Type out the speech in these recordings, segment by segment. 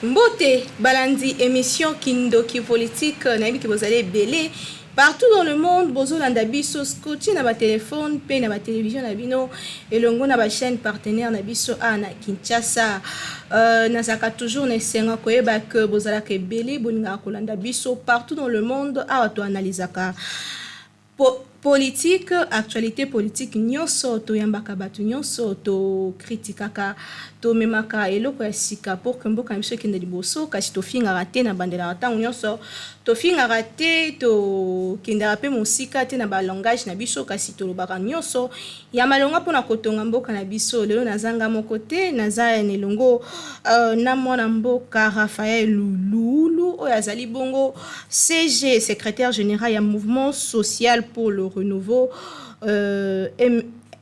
Mbote balandi émission Kindoki Politique. Nayebi ke bozali ebele partout dans le monde, bozolanda biso scotché na batelefone mpe na batelevizio na bino, elongo na bachaîne partenaire na biso a na Kinshasa. Nazalaka toujours na esengo koyeba ke bozalaka ebele, bolingaka kolanda biso partout dans le monde. Awa toanalizaka politique, actualité politique nyonso, toyambaka bato nyonso, tokritikaka, tomemaka eloko ya sika pour ke mboka na biso ekende liboso. Kasi tofingaka te, na bandelaka ntango nyonso, tofingaka te, tokendaka mpe mosika te na balangage na biso, kasi tolobaka nyonso ya malonga mpona kotonga mboka na biso. Lelo nazanga moko te, naza na elongo na mwana mboka Raphaël Luulu, oyo azali bongo SG, secrétaire général ya Mouvement social pour le renouveau,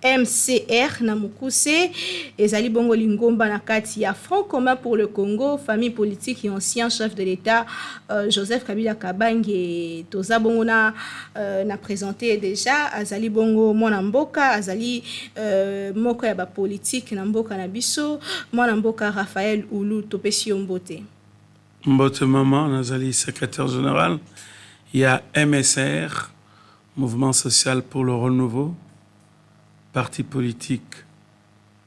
MCR na mokuse. Ezali bongo lingomba na kati ya Front commun pour le Congo, famille politique et ancien chef de l'État Joseph Kabila Kabange. Toza bongo na présenté déjà. Azali bongo mwana mboka, azali moko ya bapolitique na mboka na biso. Mwana mboka Raphaël Ulu, topesi yo mbote. Mbote mama. Nazali secrétaire général ya MSR, Mouvement social pour le renouveau, parti politique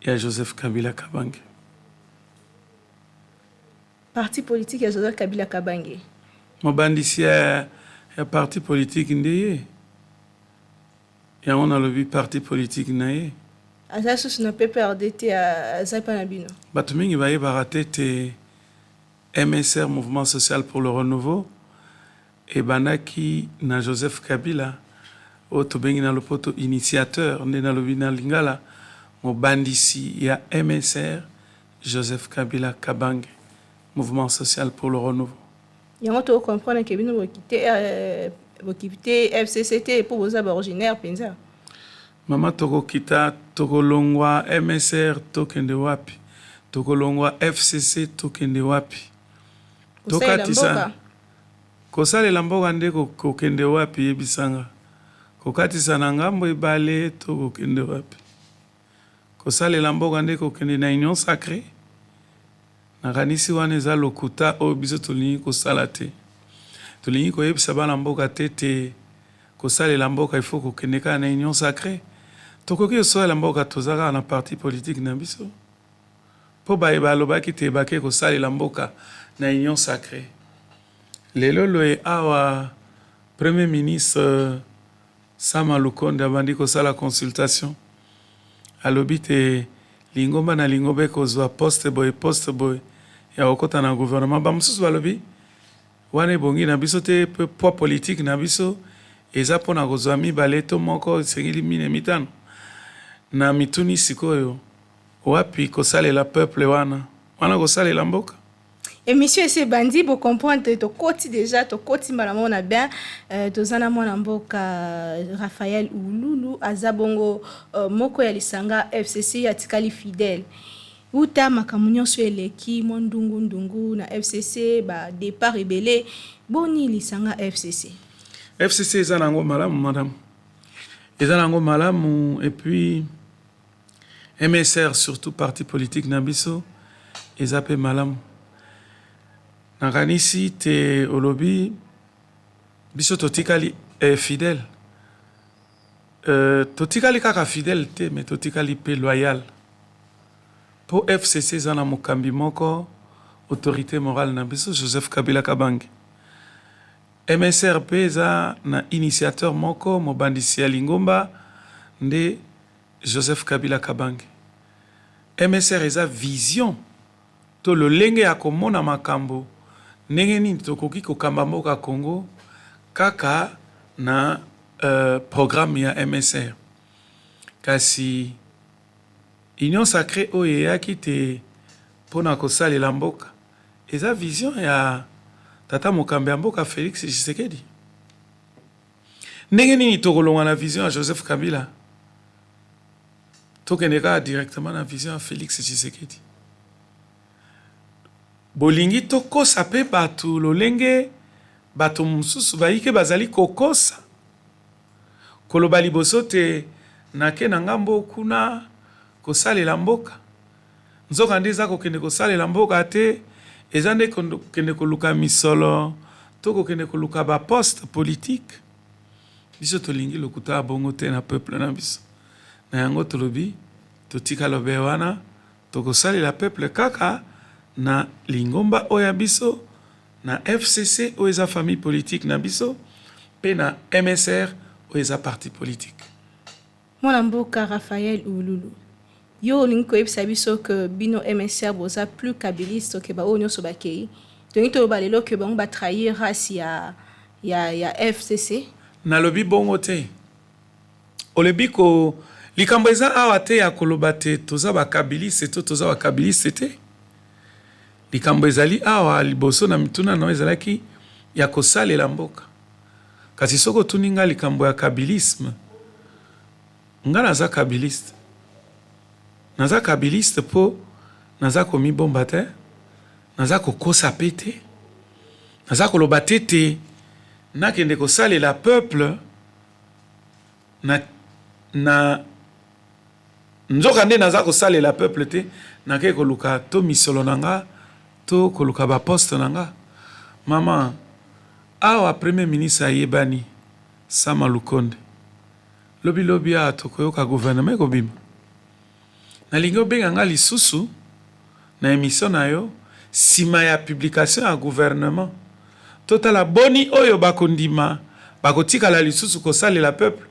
ya Joseph Kabila Kabange. Parti politique ya Joseph Kabila Kabange. Mobandisi ya parti politique nde ye. Yango nalobi parti politique na ye. Aza susu na PPRD te, aza epa na bino. Bato mingi bayebaka te te MSR, Mouvement social pour le renouveau, ebandaki na Joseph Kabila, oyo tobengi na lopoto initiateur. Nde nalobi na lingala, mobandisi ya MSR, Joseph Kabila Kabange, Mouvement social pour le renouveau. Yango tocomprendre ke bino bokite FCC te mpo boza baoriginaire mpenza. Mama, tokokita, tokolongwa MSR, tokende wapi? Tokolongwa FCC, tokende wapi? Kosalela mboka. Kosalela mboka nde kokende wapi? Yebisanga, kokatisa na ngambo ebale to kokende wapi? Kosalela mboka nde kokende na Union sacrée? Nakanisi wana eza lokuta oyo biso tolingi kosala te. Tolingi koyebisa bana mboka te te kosalela mboka ifo kokende kaka na Union sacrée. Tokoki kosalela mboka, toza kaka na parti politique na biso, mpo baye balobaki te bake kosalela mboka na Union sacrée. Lelo loye awa, Premier ministre Sama Lukonde abandi kosala consultation, alobi te lingomba na lingomba ekozwa poste boye, poste boye ya kokɔta na gouvernement. Bamosusu balobi wana ebongi na biso te, mpe poids politique na biso eza mpona kozwa mibale to moko, esengeli mine mitano. Na mituni sikoyo, wapi kosalela peuple wana? Wana kosalela mboka? Émission esi ebandi, bocomprendre, tokoti déjà, tokoti mbala moko na bien. Toza na mwana mboka Raphaël Ululu, aza bongo moko ya lisanga FCC, atikali fidèle uta makambo nyonso eleki, mwa ndungu ndungu na FCC, badépart ebele. Boni lisanga FCC? FCC eza nango malamu, madame, eza nango malamu. Et puis MSR surtout, parti politique na biso, eza mpe malamu. Nakanisi te olobi biso totikali fidèle. Totikali kaka fidèle te, mais totikali mpe loyal, mpo FCC eza na mokambi moko, autorité morale na biso, Joseph Kabila Kabange. MSR mpe eza na initiateur moko, mobandisi ya lingomba nde Joseph Kabila Kabange. MSR eza vision to lolenge ya komona makambo, ndenge nini tokoki kokamba mboka Congo kaka na programme ya MSR. Kasi Union sacrée oyo eyaki te mpona kosalela mboka, eza vision ya tata mokambi ya mboka Félix Tshisekedi. Ndenge nini tokolongwa na vision ya Joseph Kabila, tokende kaka directement na vision ya Félix Tshisekedi? Bolingi tokosa mpe bato lolenge bato mosusu bayike bazali kokosa, koloba liboso te nake na ngambo kuna kosalela mboka, nzoka nde eza kokende kosalela mboka te, Eza nde kokende koluka misolo to kokende koluka ba poste politique? Biso tolingi lokuta ya bongo te na peuple na biso. Na yango tolobi totika lobe wana, tokosalela peuple kaka na lingomba oyo ya biso, na FCC oyo eza famille politique na biso, mpe na MSR oyo eza parti politique. Mwana mboka Raphaël Ululu, yo olingi koyebisa biso que bino MSR boza plus kabiliste que baoyo nyonso bakei? Tolingi toloba lelo que bango batrahir race ya FCC? Nalobi bongo te. Olobi ko likambo eza awa te ya koloba te toza bakabiliste to toza bakabiliste te. Likambo ezali awa liboso na mituna na ezalaki ya kosalela mboka. Kasi soki otuni nga likambo ya kabilisme, nga naza kabiliste. Naza kabiliste mpo naza komibomba te, naza kokosa pe te, naza koloba te te nakende kosalela peuple na nzoka nde naza kosalela peuple te, nakei koluka to misolo na nga to koluka baposte na nga. Mama, awa premier ministre ayebani Sama Lukonde, lobi lobi awa tokoyoka gouvernement ekobima. Nalingi obenga nga lisusu na émission na yo nsima ya publication ya gouvernement, totala boni oyo bakondima bakotikala lisusu kosalela peuple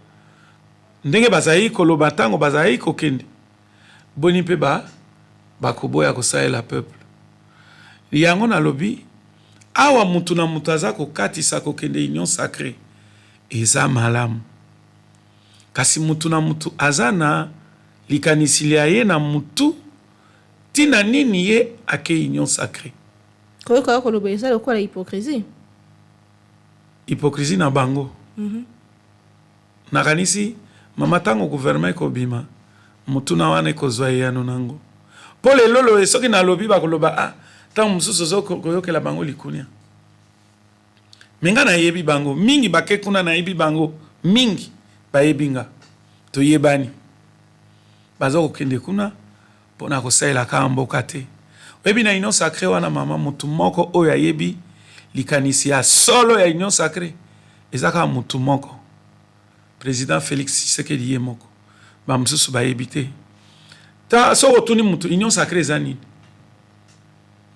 ndenge bazali koloba ntango bazali kokende, boni mpe bakoboya kosalela peuple. Yango nalobi awa mutu na mutu aza kokatisa kokende union sacrée eza malamu, kasi mutu na mutu aza na likanisi lia ye na mutu ntina nini ye ake union sacrée. Koyoka koloba eza lokola hypocrisie. Hypocrisie na bango. Nakanisi mama, ntango gouvernement ekobima, mutuna wana ekozwa eyano nango. Mpo lelo loye soki nalobi, bakoloba ah, ntango mosusu ozo koyokela bango likunia. Me nga nayebi bango mingi, bake kuna nayebi bango mingi, bayebi nga, toyebani. Baza kokende kuna mpona kosalela kaka mboka te. Oyebi, na union sacrée wana, mama, motu moko oyo ayebi likanisi ya solo ya union sacrée eza kaka motu moko, président Félix Tshisekedi ye moko. Bamosusu bayebi te. Ta soki otuni motu union sacrée eza nini,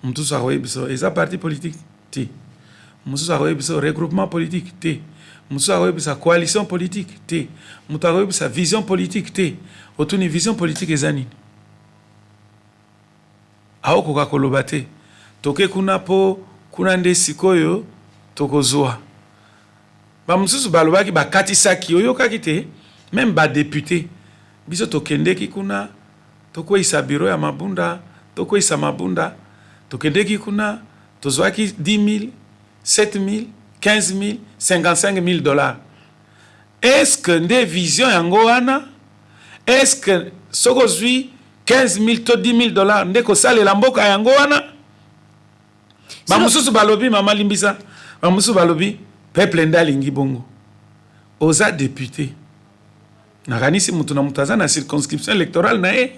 mosusu akoyebi biso eza parti politique te, mosusu akoyebi biso regroupement politique te, mosusu akoyebisa coalition politique te, moto akoyebisa vision politique te. Otuni vision politique eza nini, aokoka koloba te. Toke kuna mpo kuna nde sikoyo tokozwa. Bamosusu balobaki, bakatisaki, oyokaki te, même badéputé biso tokendeki kuna tokweyisa bureau ya Mabunda, tokweyisa Mabunda, tokendeki kuna tozwaki 10 000, 7 000, 15 000, 55 000 $. Est ce que nde vision yango wana? Est ce que soki ozwi 15 000 to 10 000 $ nde kosalela mboka yango wana? Bamosusu balobi, mama, limbisa, bamosusu balobi peuple nde alingi bongo. Oza député, nakanisi motu na moto aza na circonscription électorale na ye.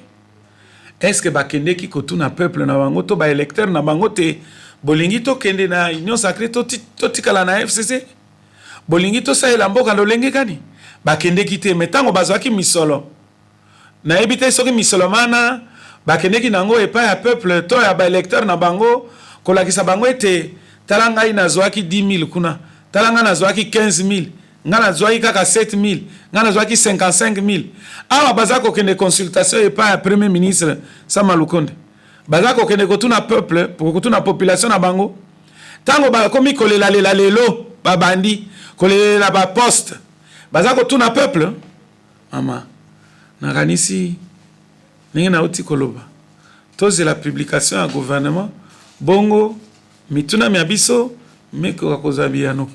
Est ce que bakendeki kotuna peuple na bango to baélecteur na bango te: bolingi tokende na union sacrée, totikala na FCC? Bolingi tosalela mboka lolenge kani? Bakendeki te. Me ntango bazwaki misolo, nayebi te soki misolo mana bakendeki nango epai ya peuple to ya baélecteur na bango, kolakisa bango ete tala ngai nazwaki 10 000 kuna, tala ngai nazwaki 15 000, ngai nazwaki kaka 7 000, ngai nazwaki 55 000. Awa baza kokende consultation epai ya premier ministre Sama Lukonde, baza kokende kotuna peuple, kotuna population na bango? Ntango bakomi kolelalela lelo, babandi kolelalela baposte, baza kotuna peuple? Mama, nakanisi ndenge nauti koloba, tozela publication ya gouvernement, bongo mituna mya biso mikoka kozwa biyano.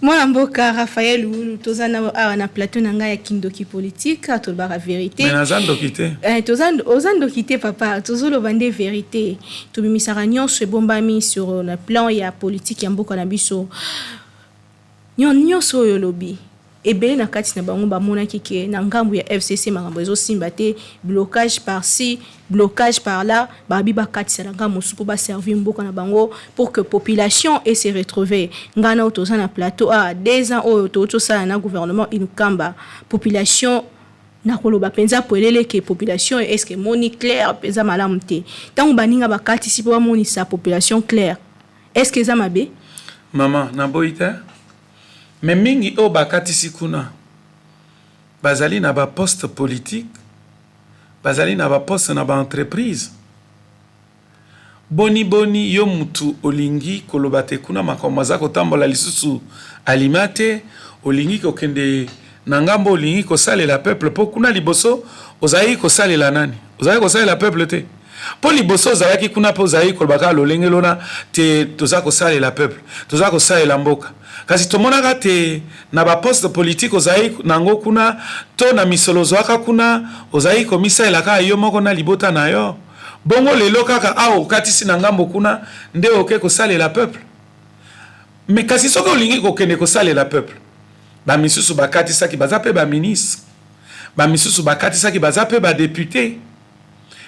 Mwana mboka Raphaël Wulu, toza na awa na plateau na ngai ya Kindoki Politique, tolobaka vérité. Me naza ndoki te. Toza, oza ndoki te, papa. Tozoloba nde vérité, tobimisaka nyonso ebombami sur le plan ya politique ya mboka na biso. Nyonso oyo olobi Ebele na kati na bango bamonaki ke na ngambo ya FCC makambo ezosimba te, blocage par ci, blocage par là, babi bakatisa na ngambo mosusu mpo baservir mboka na bango pour que population e se retrouver. Ngai na oyo toza na plateau a 2 ans oyo touti osala na gouvernement Ilunkamba, population, nakoloba mpenza polele ke population est ce que emoni claire mpenza malamu te. Ntango baninga bakatisi mpo bamonisa population claire, est ce que eza mabe? Mama, naboyi te, mais mingi oyo bakatisi kuna bazali na baposte politique, bazali na baposte na baentreprise. Boni boni yo mutu olingi koloba te kuna makambo aza kotambola lisusu alima te, olingi kokende na ngambo, olingi kosalela peuple, mpo kuna liboso ozalaki kosalela nani? Ozalaki kosalela peuple te, mpo liboso ozalaki kuna mpe ozalaki koloba kaka lolenge lona te: toza kosalela peuple, toza kosalela mboka. Kasi tomonaka te na baposte politique ozalaki nango kuna to na misolo ozwaka kuna, ozalaki komisalela kaka yo moko na libota na yo. Bongo lelo kaka awa okatisi na ngambo kuna nde oke kosalela peuple? Mais kasi soki olingi kokende kosalela peuple, bamisusu bakatisaki baza mpe baministre, bamisusu bakatisaki baza mpe badéputé.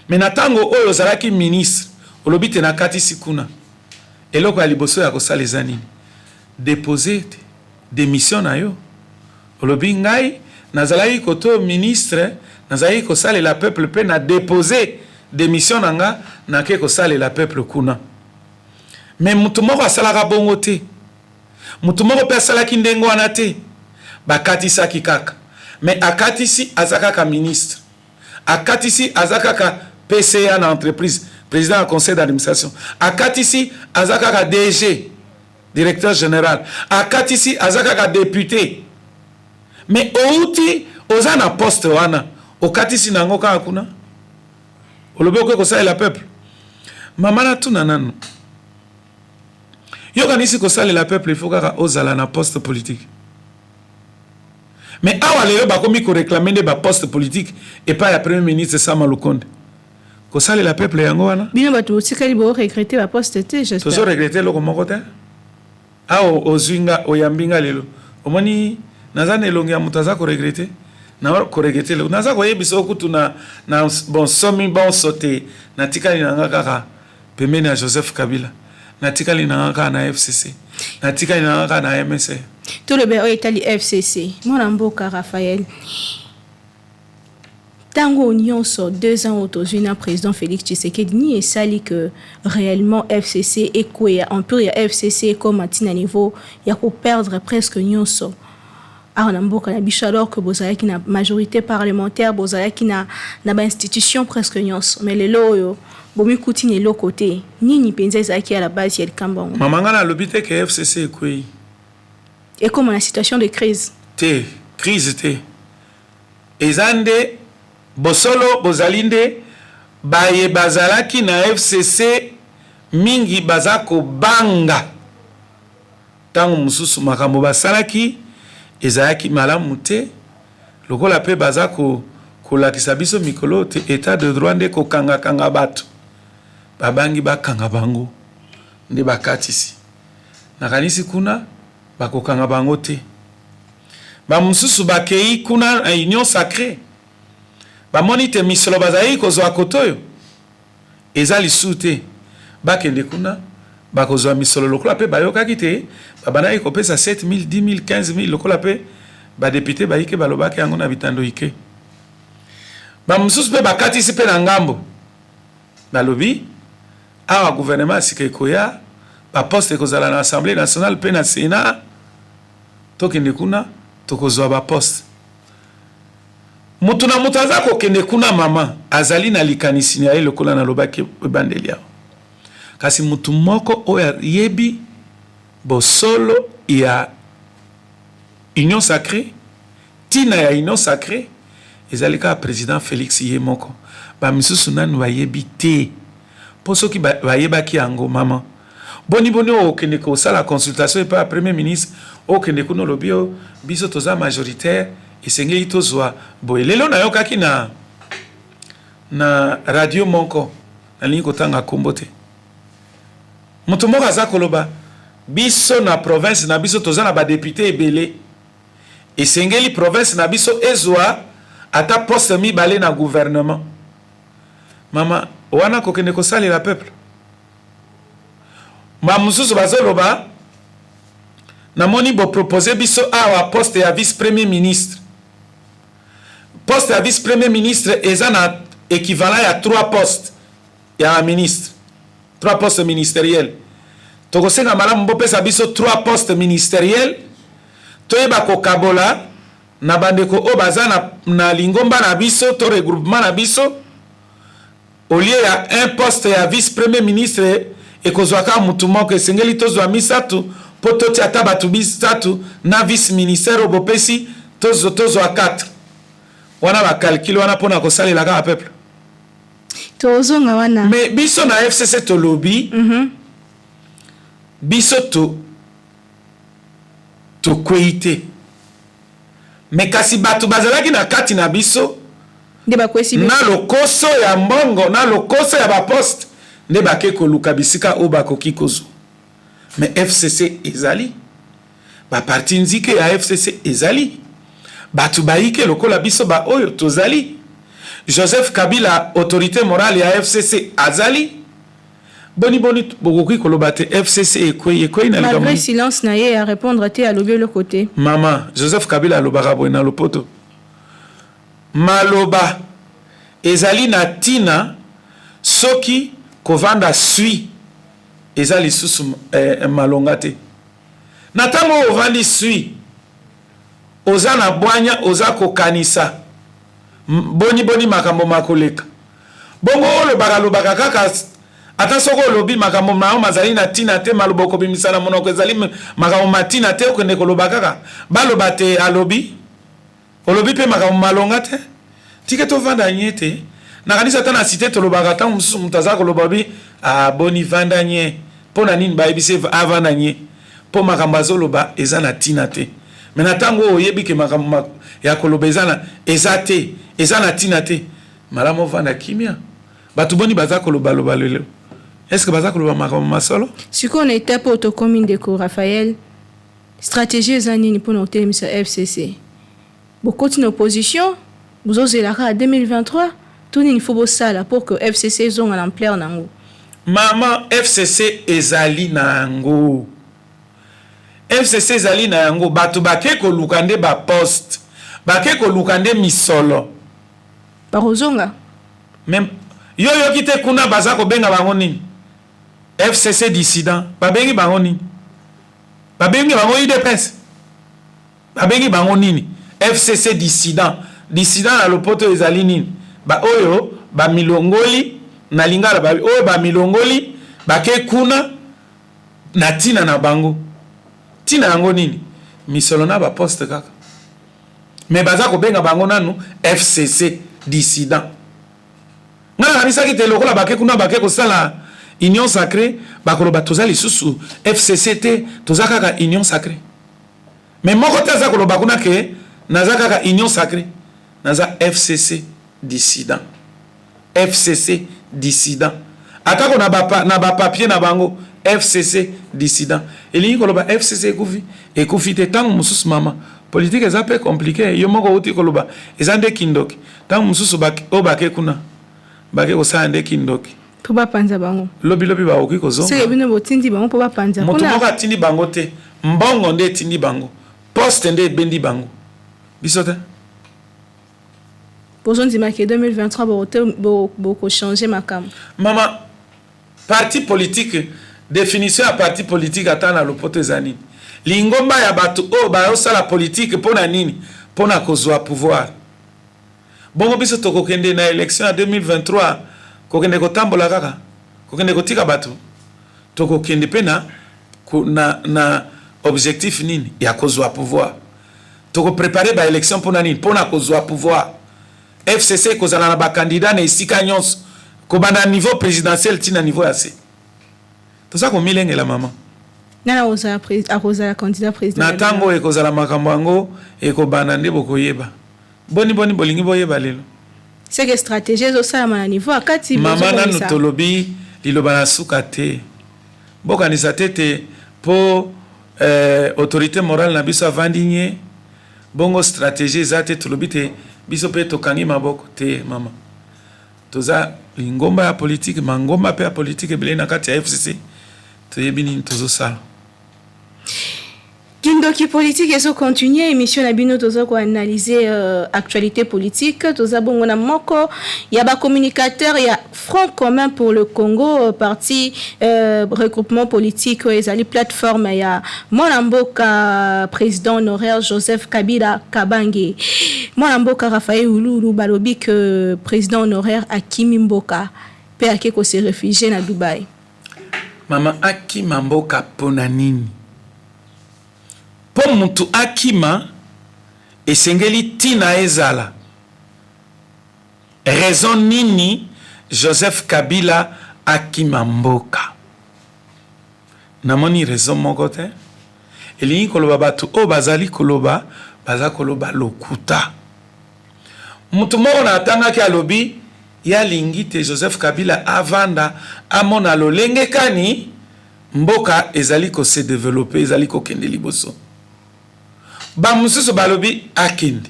Mais na ntango oyo ozalaki ministre, olobi te nakatisi kuna, eloko ya liboso ya kosala eza nini? Dépose te démission na yo. Olobi: ngai nazalaki koto ministre, nazalaki kosalela peuple, mpe na dépose démission na nga, nake kosalela peuple kuna. Mais motu moko asalaka bongo te, motu moko mpe asalaki ndenge wana te. Bakatisaki kaka, mais akatisi aza kaka ministre, akatisi aza kaka PCA na entreprise, président ya conseil d'administration, akatisi aza kaka DG, directeur général, akatisi aza kaka député. Mais outi oza na poste wana, okatisi na yango kaka kuna, olobi okoki kosalela peuple. Mama, natuna nanu: yokanisi kosalela peuple, il faut kaka ozala na poste politique? Mais awa lelo bakomi koréclamer nde baposte politique epai ya premier ministre Sama Lukonde. Kosalela peuple yango wana? Bino bato botikali, boregretter baposte te, j'espère. Tozoregretter eloko moko te. Awa ozwi nga, oyambi nga lelo, omoni naza na elongi ya moto aza koregretter? Na koregretter eloko naza koyebisa okutu na bonsomi bonso te. Natikali na nga kaka pembeni ya Joseph Kabila, natikali na nga kaka na FCC, natikali na nga kaka na MSR. Toloba oyo etali FCC. Mwana mboka Raphaël, ntango nyonso 2 ans oyo tozwi na président Félix Tshisekedi, nini esali que réellement FCC ekweya, empire ya FCC ekoma ntina niveau ya koperdre presque nyonso awa na mboka na biso, alors que bozalaki na majorité parlementaire, bozalaki na bainstitution presque nyonso, mais lelo oyo bomikuti na eloko te? Nini mpenza ezalaki ya la base ya likambo yango? Mama, nga nalobi te ke FCC ekwei. Ekoma na situation de crise. Te, crise te. Eza nde bosolo bozali nde baye bazalaki na FCC mingi baza kobanga. Ntango mosusu makambo basalaki ezalaki malamu te, lokola mpe baza kolakisa biso mikolo te état de droit nde kokangakanga bato, babangi bakanga bango nde bakatisi. Nakanisi kuna bakokanga bango te. Bamosusu bakei kuna na Union sacrée, bamoni te misolo bazalaki kozwa koto oyo eza lisusu te, bakende kuna bakozwa misolo, lokola mpe bayokaki te babandaki kopesa 7 000, 10 000, 15 000, lokola mpe badéputé bayike balobaki yango na bitando ike. Bamosusu mpe bakatisi mpe na ngambo, balobi awa gouvernement ya sika ekoya, baposte ekozala na Assemblée nationale mpe na Sénat, tokende kuna tokozwa baposte. Moto na moto aza kokende kuna, mama, azali na likanisi na ye, lokola nalobaki ebandeli awa. Kasi motu moko oyo ayebi bosolo ya Union sacrée, ntina ya Union sacrée, ezali kaka président Félix ye moko. Bamisusu nanu bayebi te, mpo soki bayebaki yango, mama, boni boni oyo okende kosala consultation epai ya premier ministre, okende kuna olobi oyo biso toza majoritaire, esengeli tozwa boye? Lelo nayokaki na radio moko, nalingi kotanga nkombo te, moto moko aza koloba: biso na province na biso toza na badéputé ebele. Esengeli province na biso ezwa ata poste mibale na gouvernement. Mama, wana kokende kosalela peuple? Ba mosusu bazoloba, namoni bo proposer biso awa poste ya vice premier ministre. Poste ya vice premier ministre eza na equivalent ya 3 postes ya ministre, 3 postes ministeriels. Tokosenga malamu bopesa biso 3 postes ministeriels, toyeba kokabola na bandeko oyo baza na lingomba na biso to regroupement na biso. Au lieu ya un poste ya vice premier ministre ekozwa kaka mutu moko, esengeli tozwa misato mpo totia ata bato misato na vice ministère oyo bopesi, tozwa 4. Wana bacalculs wana mpona kosalela kaka peuple. Tozonga wana. Mais biso na FCC tolobi, biso to tokwei te, mais kasi bato bazalaki na kati na biso nde bakwesi. Na lokoso ya mbongo, na lokoso ya baposte, nde bake koluka bisika oyo bakoki kozwa. Mais FCC ezali, baparti nzike ya FCC ezali, bato bayike lokola biso baoyo tozali. Joseph Kabila, autorité morale ya FCC, azali. Boni boni bokoki koloba te FCC ekwei? Ekwei na likambo Malgré silence na ye ya répondre te, alobi eloko te. Mama, Joseph Kabila alobaka boye na lopoto: maloba ezali na ntina soki kovanda swi eza lisusu malonga te. Na ntango oyo ovandi swi, oza na bwanya, oza kokanisa boni boni makambo makoleka. Bongo olobaka lobaka kaka, ata soki olobi makambo na yo mazali na ntina te, maloba okobimisa na monoko ezali makambo ma ntina te, okende koloba kaka, baloba te alobi, olobi mpe makambo malonga te. Tika tovanda nye te. Nakanisi ata na cité tolobaka, ntango mosusu moto aza koloba bi aboni, vanda nye. Mpo na nini bayebisi avanda nye? Mpo makambo azoloba eza na ntina te. Mais na ntango oyo oyebi ke makambo ya koloba eza na eza te, eza na ntina te, malamu ovanda kimia. Bato boni baza kolobaloba lelo? Est ce que baza koloba makambo masolo? Sikoyo na étape oyo tokomi, ndeko Raphaël, stratégie eza nini mpona kotelemisa FCC? Bokoti na opposition, bozozela kaka 2023 to nini fo bosala pour que FCC ezonga na ampleur nango? Mama, FCC ezali na yango, FCC ezali na yango. Bato bake koluka nde baposte, bake koluka nde misolo. Bakozonga. Mais yo yoki te kuna baza kobenga bango nini? FCC dissident. Babengi bango nini? Babengi bango UDPS? Babengi bango nini? FCC dissident. Dissident na lopoto ezali nini? Baoyo bamilongoli, na lingala oyo bamilongoli, bake kuna na ntina na bango. Ntina yango nini? Misolo na baposte kaka. Mais baza kobenga bango nanu FCC dissident. Ngai nakanisaki te lokola bake kuna, bake kosala union sacrée, bakoloba toza lisusu FCC te, toza kaka union sacrée. Mais moko te aza koloba kuna ke naza kaka union sacrée, naza FCC dissident. FCC dissident, atako na bapapier na bango FCC dissident, elingi koloba FCC ekufi? Ekufi te. Ntango mosusu, mama, politike eza mpe compliqué. Yo moko outi koloba eza nde kindoki. Ntango mosusu oyo bake kuna, bake kosala nde kindoki. Mpo bapanza bango. Lobilobi bakoki kozonga. Seke bino botindi bango mpo bapanza? Moto moko atindi bango te. Mbongo nde etindi bango, poste nde ebendi bango, biso te. Bozondimaki 2023 bokochange makambo? Mama, parti politique, définition ya parti politique ata na lopoto eza nini? Lingomba ya bato oyo bayosala politike. Mpo na nini? Mpo na kozwa pouvoir. Bongo biso tokokende na élection ya 2023 kokende kotambola kaka, kokende kotika bato? Tokokende mpe na objectif nini? Ya kozwa pouvoir. Tokoprépare baélection mpona nini? Mpona kozwa pouvoir. FCC ekozala na bacandidat na esika nyonso, kobanda niveau présidentiel ntina niveau ya se. Toza komilengela, mama. Nani akozala candidat président? Na ntango oyo ekozala makambo yango ekobanda nde bokoyeba. Boni boni bolingi boyeba lelo? Seke stratégie ezosalama na niveau akati. Mama, nanu tolobi liloba na suka te. Bokanisa te te mpo autorité morale na biso avandi nye. Bongo strategie eza te, tolobi te biso mpe tokangi maboko te mama. Toza lingomba ya politike, mangomba mpe ya politike ebele na kati ya FCC, toyebi nini tozosala. Kindoki politique ezo continuer. Émission na bino, toza koanalyser actualité politique. Toza bongo na moko ya bacommunicateur ya Front commun pour le Congo, parti regroupement politique oyo ezali plateforme ya mwana mboka président honoraire Joseph Kabila Kabange. Mwana mboka Raphaël Ululu, balobi que président honoraire akimi mboka mpe ake kose réfugier na Dubai. Mama, akima mboka mpona nini? Mpo mutu akima, esengeli ntina ezala. Raison nini Joseph Kabila akima mboka? Namoni raison moko te. Elingi koloba bato oyo bazali koloba, baza koloba lokuta. Mutu moko na atangaki alobi ye alingi te Joseph Kabila avanda amona lolenge kani mboka ezali kose développer, ezali kokende liboso. Bamosusu balobi akende,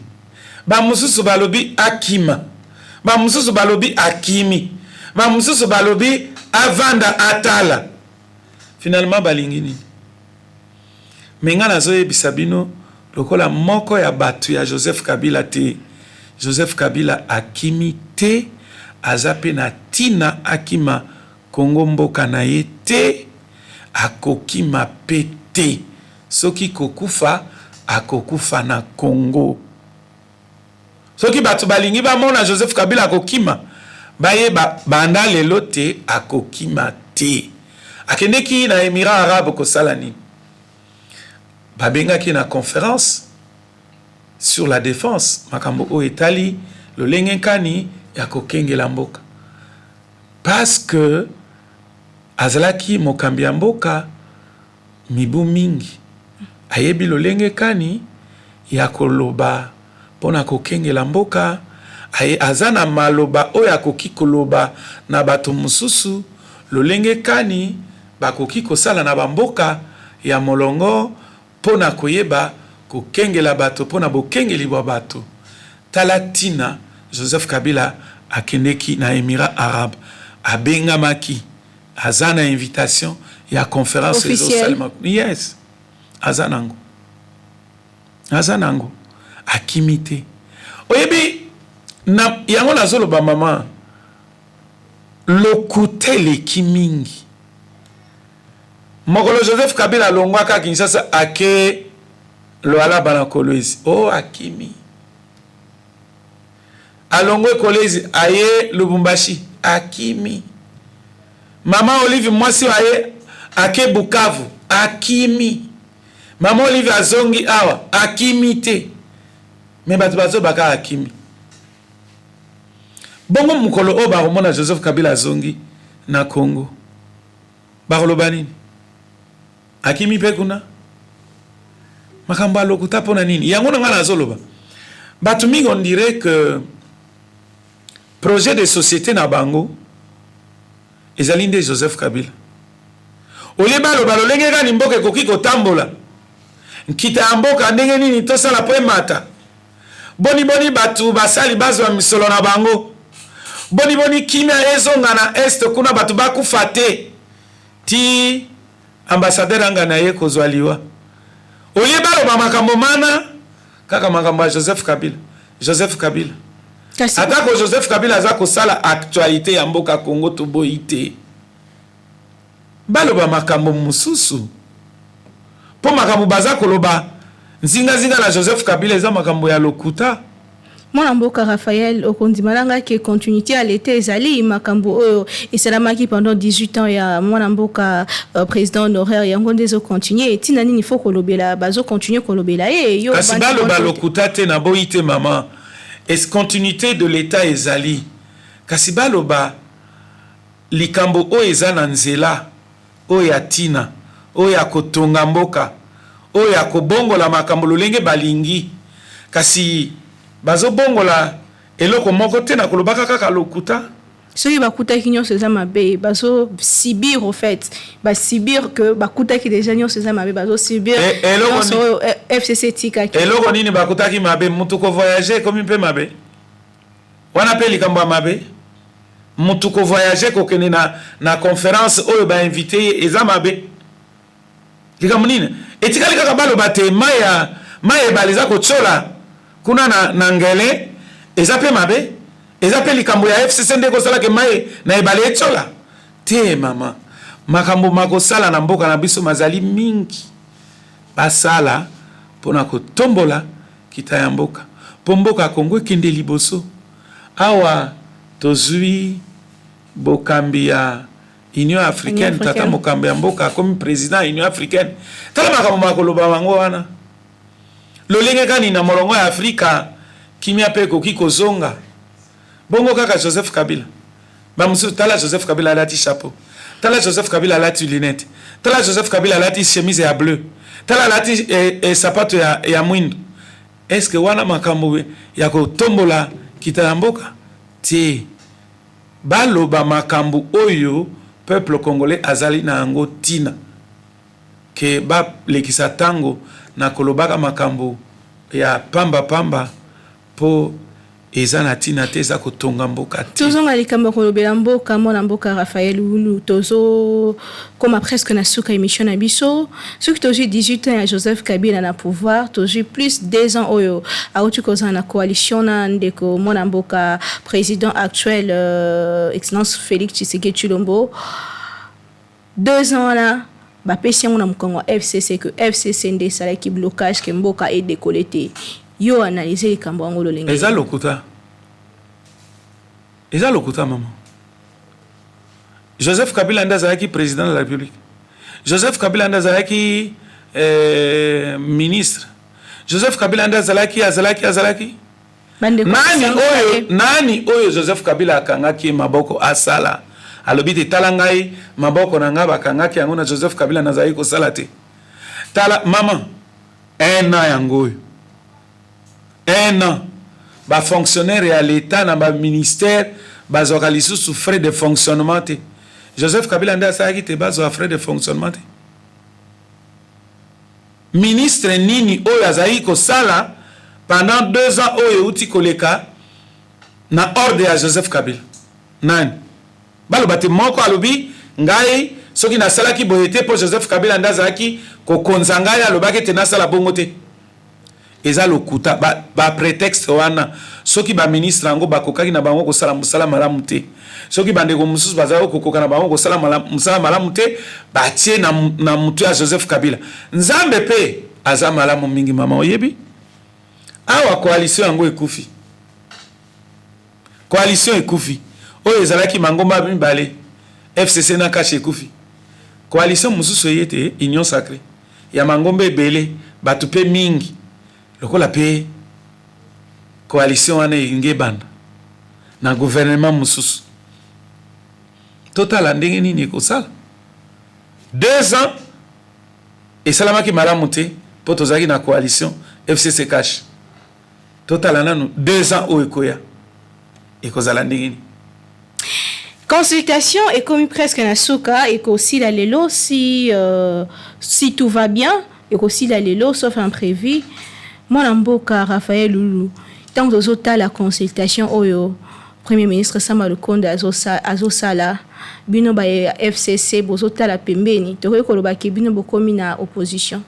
bamosusu balobi akima, bamosusu balobi akimi, bamosusu balobi avanda atala. Finalement balingi nini? Me ngai nazoyebisa bino lokola moko ya bato ya Joseph Kabila te, Joseph Kabila akimi te. Aza mpe na ntina akima Kongo mboka na ye te. Akokima mpe te. Soki kokufa, akokufa na Kongo. Soki bato balingi bamona Joseph Kabila akokima, bayeba banda lelo te, akokima te. Akendeki na Émirat arabe kosala nini? Babengaki na conférence sur la défense, makambo oyo etali lolenge nkani ya kokengela mboka, parce que azalaki mokambi ya mboka mibu mingi, ayebi lolenge kani ya koloba mpona kokengela mboka. Aza na maloba oyo akoki koloba na bato mosusu lolenge kani bakoki kosala na bamboka ya molongo mpona koyeba kokengela bato, mpona bokengeli bwa bato. Tala ntina Joseph Kabila akendeki na Émirat arabe. Abengamaki, aza na invitation ya conférence ezosalema. Yes, aza nango, aza nango, akimi te. Oyebi na yango nazoloba mama, lokuta eleki mingi. Mokolo Joseph Kabila alongwaka Kinshasa, ake Lualaba na Kolwezi, o oh, akimi. Alongwe Kolwezi, aye Lubumbashi, akimi. Mama Olive mwasi aye, ake Bukavu, akimi. Mama Olive azongi awa, akimi te. Me bato bazobaka akimi. Bongo mokolo oyo bakomona Joseph Kabila azongi na Congo, bakoloba nini? Akimi mpe kuna. Makambo ya lokuta mpo na nini? Yango na ngai nazoloba, bato mingi, on dirait que projet de société na bango ezali nde Joseph Kabila. Olie baloba lolenge kani mboka ekoki kotambola, nkita ya mboka ndenge nini tosala po emata, boniboni bato basali bazwa misolo na bango, boniboni kimia ezonga na Est kuna, bato bakufa te ti ambassadeur anga na ye kozwa liwa. Olie baloba makambo mana, kaka makambo ya Joseph Kabila, Joseph Kabila. Atako Joseph Kabila aza kosala actualité ya mboka Congo, toboyi te. Baloba makambo mosusu, mpo makambo baza koloba nzingazinga na Joseph Kabila eza makambo ya lokuta. Mwana mboka Raphaël, okondima na ngai ke continuité ya l'État ezali makambo oyo esalamaki pendant 18 ans ya mwana mboka président honoraire, yango nde ezocontinue. Etina nini fo kolobela, bazocontinue kolobela ye yo? Kasi baloba lokuta te, naboyi te mama. Es continuité de l'État ezali, kasi baloba likambo oyo eza na nzela, oyo ya ntina, oyo ya kotonga mboka, oyo ya kobongola makambo lolenge balingi. Kasi bazobongola eloko moko te na kolobaka kaka lokuta. Soki bakutaki nyonso eza mabe, bazo subir au fait, ba subir que bakutaki déjà nyonso eza mabe, bazo subir nyonso oyo FCC etikaki. Eloko nini bakutaki mabe? Mutu ko voyager ekomi mpe mabe? Wana mpe likambo ya mabe? Mutu ko voyager, kokende na conférence oyo ba inviter ye, eza mabe? Likambo nini etikali? Kaka baloba te mai ya mai ebale eza kotiola kuna na Ngele, eza mpe mabe? Eza mpe likambo ya FCC nde ekosalaka mai na ebale etiola te? Mama, makambo makosala na mboka na biso mazali mingi. Basala mpona kotombola kita ya mboka, mpo mboka ya Kongo ekende liboso. Awa tozwi bokambi ya Union africaine. Tata mokambi ya mboka akomi président ya Union africaine. Tala makambo makoloba bango wana, lolenge kani na molongo ya Afrika kimia mpe ekoki kozonga. Bongo kaka Joseph Kabila, bamosusu, tala Joseph Kabila alati chapeau, tala Joseph Kabila alati lunette, tala Joseph Kabila alati chemise ya bleu, tala alati sapato ya mwindu. Est-ce wana makambo ya kotombola kita ya mboka te? Baloba makambo oyo peuple congolais azali na yango ntina, ke balekisa ntango na kolobaka makambo ya pamba-pamba, mpo eza na ntina te, eza kotonga mboka te. Tozonga likambo ya kolobela mboka. Mwana mboka Raphaël Lulu, tozokóma presque na suka émission na biso. Soki tozwi 18 ans ya Joseph Kabila na pouvoir, tozwi plus 2 ans oyo auti kozala na coalition na ndeko mwana mboka président actuel, excellence Félix Tshisekedi Tshilombo, 2 ans wana bapesi yango na mokongo ya FCC, ke FCC nde esalaki blocage ke mboka edécoller te. Yo analyse likambo yango lolenge? Eza lokuta, eza lokuta, mama. Joseph Kabila nde azalaki président de la République? Joseph Kabila nde azalaki ministre? Joseph Kabila nde azalaki nani? Oyo nani oyo Joseph Kabila akangaki maboko asala? Alobi te, tala ngai, maboko na ngai bakangaki yango na Joseph Kabila, nazalaki kosala te. Tala mama, un an yango oyo, un an, bafonctionnaire ya l'État na baministère bazwaka lisusu frais de fonctionnement te. Joseph Kabila nde asalaki te bazwa frais de fonctionnement te? Ministre nini oyo azalaki kosala pendant 2 ans oyo euti koleka na ordre ya Joseph Kabila? Nani? Baloba te moko alobi: ngai soki nasalaki boye te, mpo Joseph Kabila nde azalaki kokonza ngai, alobaki ete nasala bongo te. Eza lokuta, baprétexte ba wana. Soki baministre yango bakokaki na bango kosala mosala malamu te, soki bandeko mosusu bazalaki kokoka na bango kosala mosala malamu te, batie na mutu ya Joseph Kabila. Nzambe mpe aza malamu mingi, mama. Oyebi, awa coalition yango ekufi, coalition ekufi oyo ezalaki mangomba mibale, FCC na CACH, ekufi. Coalition mosusu eye te, Union sacrée ya mangomba ebele, bato mpe mingi. Lokola mpe coalition wana elingi ebanda na gouvernement mosusu, totala ndenge nini ekosala. 2 ans esalamaki malamu te mpo tozalaki na coalition FCC CACH. Totala nanu 2 ans oyo ekoya ekozala ndenge nini. Consultation ekomi presque na suka, ekosila lelo si tout va bien, ekosila lelo sauf imprévu. Mwana mboka Raphaël Lulu, ntango tozotala consultation oyo Premier ministre Sama Lukonde azosala, bino ba FCC bozotala pembeni, tokoki kolobaki bino bokomi na opposition?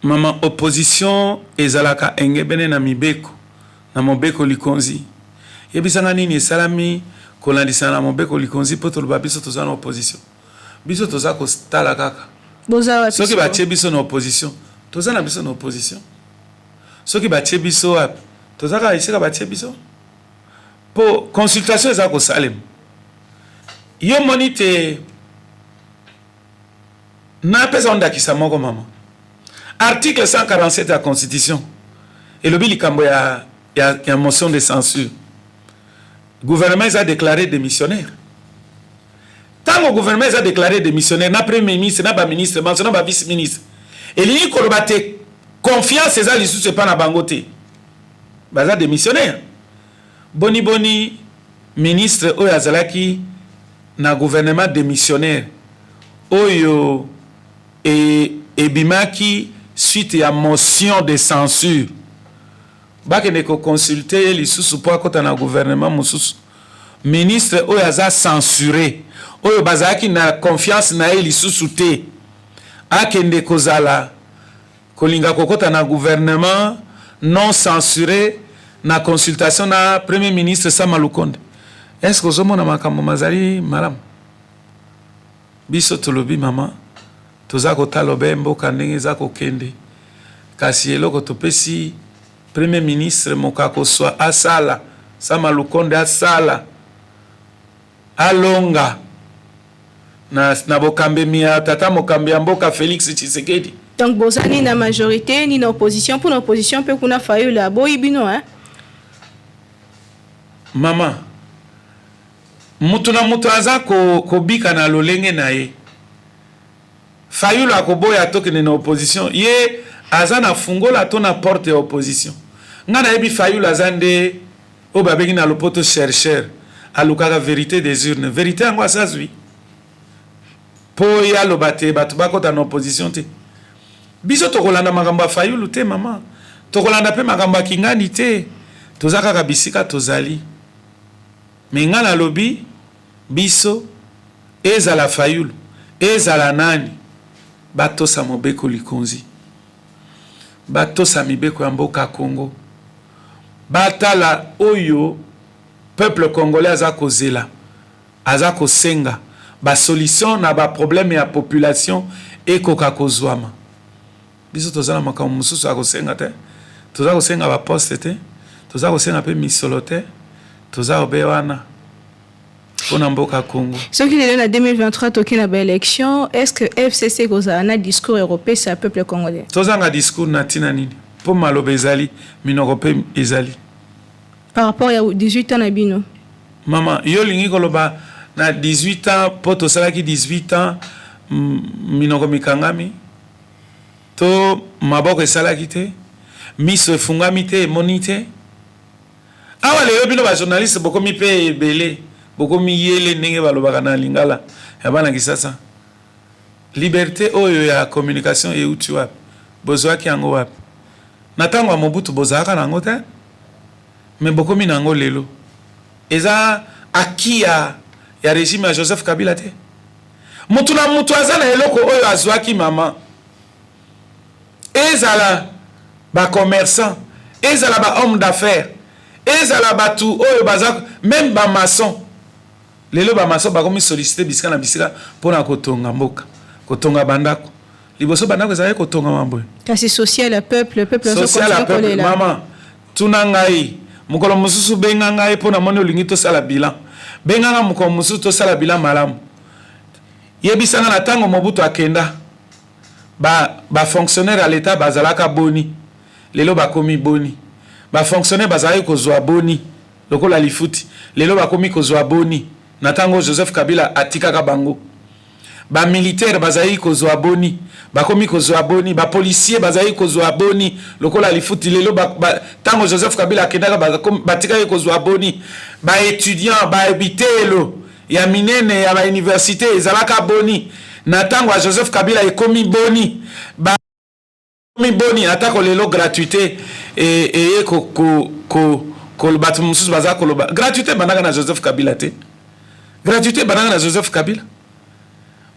Mama, opposition ezalaka engebene na mibeko, na mobeko likonzi. Yebisanga nini esalami kolandisa na mobeko likonzi mpo toloba biso toza na opposition? Biso toza kotala kaka. Soki batie biso na opposition, toza na biso na opposition. Soki batie biso wapi, toza kaka esika batie biso, mpo consultation eza kosalema. Yo moni te, napesa ndakisa moko, mama. Article 147 ya Constitution elobi likambo ya motion de censure. Gouvernement eza déclaré démissionnaire. Ntango gouvernement eza déclaré démissionnaire, na Premier ministre, na baministre banso, na bavice ministre, elingi koloba te confiance eza lisusu epa na bango te, baza démissionnaire. Boni boni? Ministre oyo azalaki na gouvernement demissionnaire oyo e ebimaki suite ya motion de censure, bakende ko consulter ye lisusu mpo akota na gouvernement mosusu. Ministre oyo aza censure, oyo bazalaki na confiance na ye lisusu te, akende kozala kolinga kokota na gouvernement non censuré na consultation na Premier ministre Sama Lukonde. Est ce que ozomona makambo mazali malamu? Biso tolobi, mama, toza kotala obe mboka ndenge eza kokende, kasi eloko topesi Premier ministre Mokakoswa asala, Sama Lukonde asala, alonga na bokambemi ya tata mokambi ya mboka Felix Tshisekedi. Donc boza ni na majorité ni na opposition. Mpona opposition mpe kuna, Fayulu aboyi bino, hein? Mama, mutu na mutu aza kobika na lolenge na ye. Fayulu akoboya tokende na opposition, ye aza na fungola to na porte ya opposition? Ngai nayebi Fayulu aza nde oyo babengi na lopoto chercheur, alukaka vérité des urnes. Vérité yango asazwi mpo ye aloba te bato bakɔta na opposition te. Biso tokolanda makambo ya Fayulu te, mama, tokolanda mpe makambo ya Kingani te. Toza kaka bisika tozali. Me ngai nalobi, biso, ezala Fayulu, ezala nani, batosa mobeko likonzi, batosa mibeko ya mboka Congo, batala oyo peuple congolais aza kozela, aza kosenga, basolution na baproblème ya population ekoka kozwama. Biso toza na makambo mosusu ya kosenga te. Toza kosenga baposte te, toza kosenga mpe misolo te. Toza obe wana mpona mboka Congo. Soki lelo na 2023 toki na baélection, est ce que FCC ekozala na discours ekopesa ya peuple congolais? Tozanga discours na ntina nini? Mpo maloba ezali, minoko mpe ezali. Par rapport ya 18 ans na bino. Mama, yo olingi koloba na 18 ans, mpo tosalaki 18 ans, minoko mikangami to maboko esalaki te, miso efungwami te, emoni te. Awa lelo bino bajournaliste bokomi mpe ebele, bokomi yele ndenge balobaka na lingala ya bana Kisasa. Liberté oyo ya communication euti wapi? Bozwaki yango wapi? Na ntango ya Mobutu bozalaka na yango te, me bokomi na yango lelo. Eza acquis ya régime ya Joseph Kabila te. Mutu na mutu aza na eloko oyo azwaki, mama. Ezala bacommerçant, ezala bahomme d'affaires, ezala bato oyo baza même bamaçon. Lelo bamaçon bakomi sollicité bisika na bisika mpona kotonga mboka, kotonga bandako. Liboso bandako ezalaki kotongama boye? Kasi social ya peuple, peuple social ya peuple, mama, tuna ngai mokolo mosusu. Benga ngai mpo namoni olingi tosala bilan. Benga nga mokolo mosusu, tosala bilan malamu. Yebisanga, na ntango Mobutu akenda, bafonctionnaire ba ya leta bazalaka boni? Lelo bakomi boni? Bafonctionnaire bazalaki kozwa boni lokola lifuti? Lelo bakomi kozwa boni? Na ntango Joseph Kabila atikaka bango, bamilitaire bazalaki kozwa boni? Bakomi kozwa boni? Bapolicier bazalaki kozwa boni lokola lifuti? Lelo, ntango Joseph Kabila akendaka, batikaki kozwa boni? Baétudiant, babitelo ya minene ya bauniversité ezalaka boni na ntango ya Joseph Kabila? Ekomi boni? Bakomi boni? Atako lelo gratuité eye, bato mosusu baza koloba gratuité ebandaka na Joseph Kabila te. Gratuité ebandaka na Joseph Kabila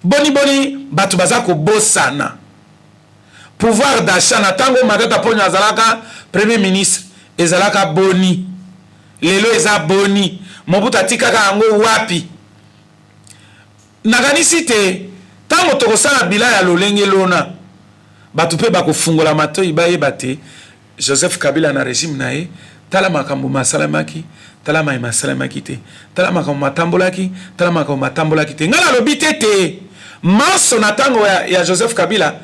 boni boni? Bato baza kobosana pouvoir d'achat na ntango Matata Ponyo azalaka Premier ministre ezalaka boni? Lelo eza boni? Mobutu atikaka yango wapi? Nakanisi te ntango tokosala bilan ya lolenge lona, bato mpe bakofungola matoi, bayeba te Joseph Kabila na régime na ye, tala makambo masalemaki, tala mai masalemaki te, tala makambo matambolaki, tala makambo matambolaki te. Ngai nalobi te te manso na ntango ya Joseph Kabila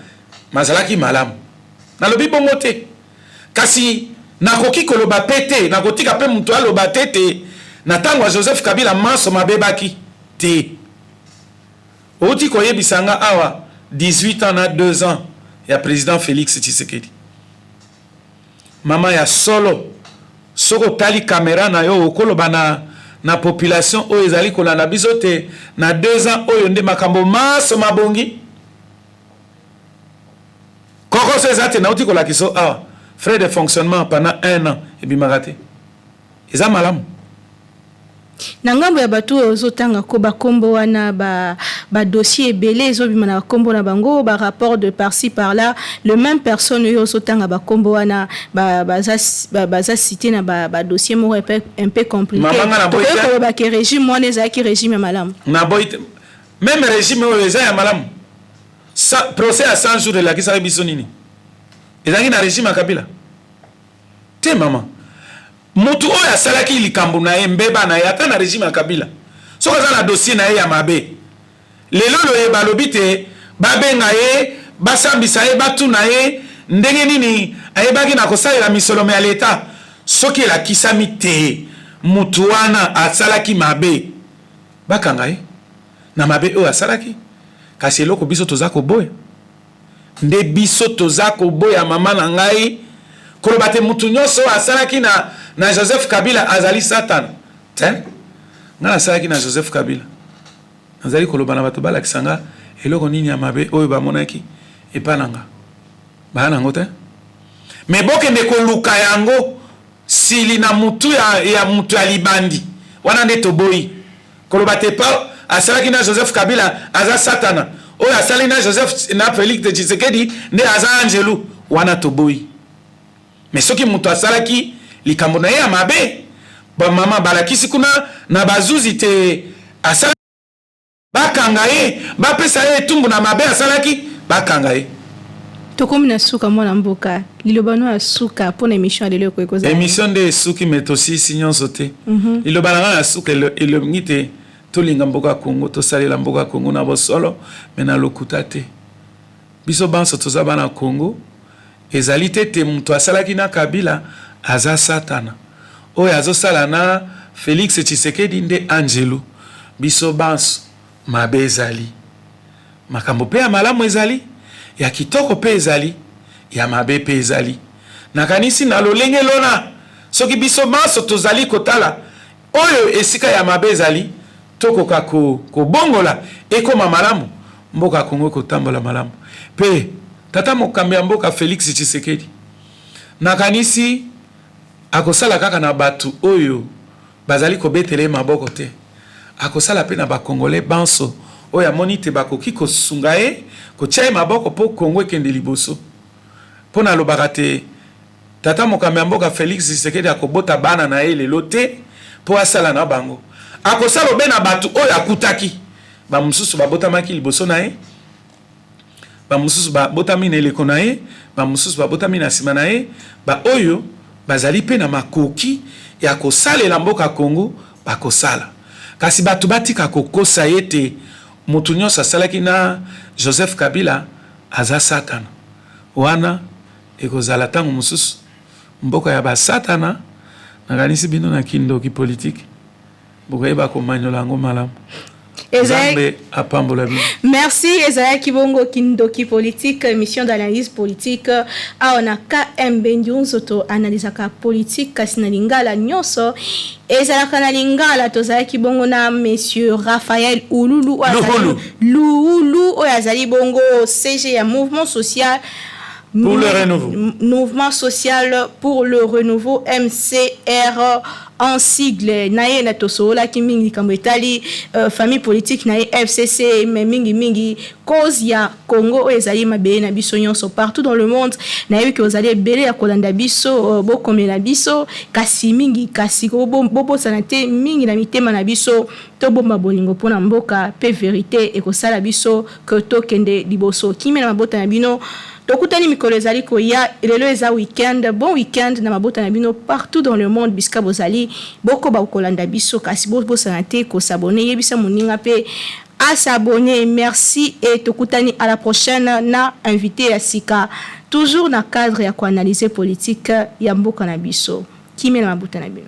mazalaki malamu. Nalobi bongo te, kasi nakoki koloba mpe te, nakotika mpe moto aloba te te na ntango ya Joseph Kabila manso mabebaki te. Outi koyebisa nga awa 18 ans na 2 ans ya président Félix Tshisekedi. Mama, ya solo, soki otali kamera na yo, okoloba na, na population oyo ezali kolanda biso te na 2 ans oyo nde makambo manso mabongi? Kokoso eza te. Nauti kolakisa awa, frais de fonctionnement pendant un an ebimaka te. Eza malamu. Na ngambo ya bato oyo ozotanga ko bakombo wana, badossier ebele ezobima na bakombo na bango, barapport de par-ci par-là, le même personne oyo ozotanga bakombo wana baza cité na badossier moko un peu compliqué. Tokoki koloba ke régime wana ezalaki régime ya malamu? Naboyi te. Même régime oyo eza ya malamu. Procès ya 100 jours elakisaki biso nini? Ezalaki na régime ya Kabila te. Mama, motu oyo asalaki likambo na ye, mbeba na ye, ata na régime ya Kabila, soki aza na dossier na ye ya mabe, lelo loye balobi te babenga ye, basambisa ye, batuna ye ndenge nini ayebaki na kosalela misolo ya leta. Soki elakisami te motu wana asalaki mabe, bakanga ye na mabe oyo asalaki. Kasi eloko biso toza koboya nde, biso toza koboya, mama na ngai, koloba te mutu nyonso oyo asalaki na Joseph Kabila azali Satana te. Ngai nasalaki na Joseph Kabila, nazali koloba na bato balakisa nga eloko nini ya mabe oyo bamonaki epa na nga. Baya nango te, me bokende koluka yango sili na mutu ya mutu ya libandi wana nde toboyi koloba te pa asalaki na Joseph Kabila aza Satana, oyo asali na Joseph, na Félix Tshisekedi nde aza angelu. Wana toboyi. Me soki moto asalaki likambo na ye ya mabe, bamama balakisi kuna na bazuzi te asala, bakanga ye, bapesa ye etumbu na mabe asalaki, bakanga ye. Tokomi na suka, mwana mboka. Liloba no ya suka mpona émission ya lelo ekoki kozala? Émission nde esuki, me tosisi nyonso te. Liloba na ngai na suka elongi te: tolinga mboka ya Kongo, tosalela mboka ya Kongo na bosolo, me na lokuta te. Biso banso toza bana Kongo. Ezali te te moto asalaki na Kabila aza Satana, oyo azosala na Félix Tshisekedi nde angelu. Biso banso, mabe ezali, makambo mpe ya malamu ezali, ya kitoko mpe ezali, ya mabe mpe ezali. Nakanisi na lolenge lona, soki biso banso tozali kotala oyo esika ya mabe ezali, tokoka kobongola ekóma malamu, mboka ya Kongo ekotambola malamu. Mpe tata mokambi ya mboka Félix Tshisekedi, nakanisi akosala kaka na bato oyo bazali kobetela ye maboko te, akosala mpe na bakongolais banso oyo amoni te bakoki kosunga ye, kotia ye maboko mpo Kongo ekende liboso. Mpo nalobaka te tata mokambi ya mboka Félix Tshisekedi akobota bana na ye lelo te mpo asala na bango. Akosala obe na bato oyo akutaki. Bamosusu babotamaki liboso na ye, bamosusu babotami na eleko na ye, bamosusu babotami na nsima na ye. Baoyo bazali mpe na makoki ya kosalela mboka Kongo bakosala. Kasi bato batika kokosa ye te motu nyonso asalaki na Joseph Kabila aza Satana. Wana ekozala ntango mosusu mboka ya basatana. Nakanisi bino na kindoki politike bokoyeba komanyola yango malamu. Nzambe apambola bino. Merci. Ezalaki bongo Kindoki Politique, émission d'analyse politique awa na KMB Nyonso. Toanalizaka politique, kasi na lingala. Nyonso ezalaka na lingala. Tozalaki bongo na monsieur Raphaël Ululu oyo, Luulu, oyo azali bongo SG ya Mouvement social pour le renouveau. Mouvement social pour le renouveau, MCR en sigle. Na ye na tosololaki mingi likambo etali famille politique na ye FCC, mais mingi mingi cause ya Congo oyo ezali mabele na biso nyonso. Partout dans le monde, nayebi ke ozali ebele ya kolanda biso, bokomela biso, kasi mingi, kasi bobosana te, mingi na mitema na biso tobomba bolingo mpona mboka mpe vérité ekosala biso ke tokende liboso. Kimia na mabota na bino. Tokutani mikolo ezali koya. Lelo eza weekend. Bon weekend na mabota na bino partout dans le monde bisika bozali. Bokoba kolanda biso, kasi bobosana te kos'abonner. Yebisa moninga mpe as'abonner. Merci et tokutani à la prochaine na invité ya sika, toujours na cadre ya koanalyser politique ya mboka na biso. Kimia na mabota na bino.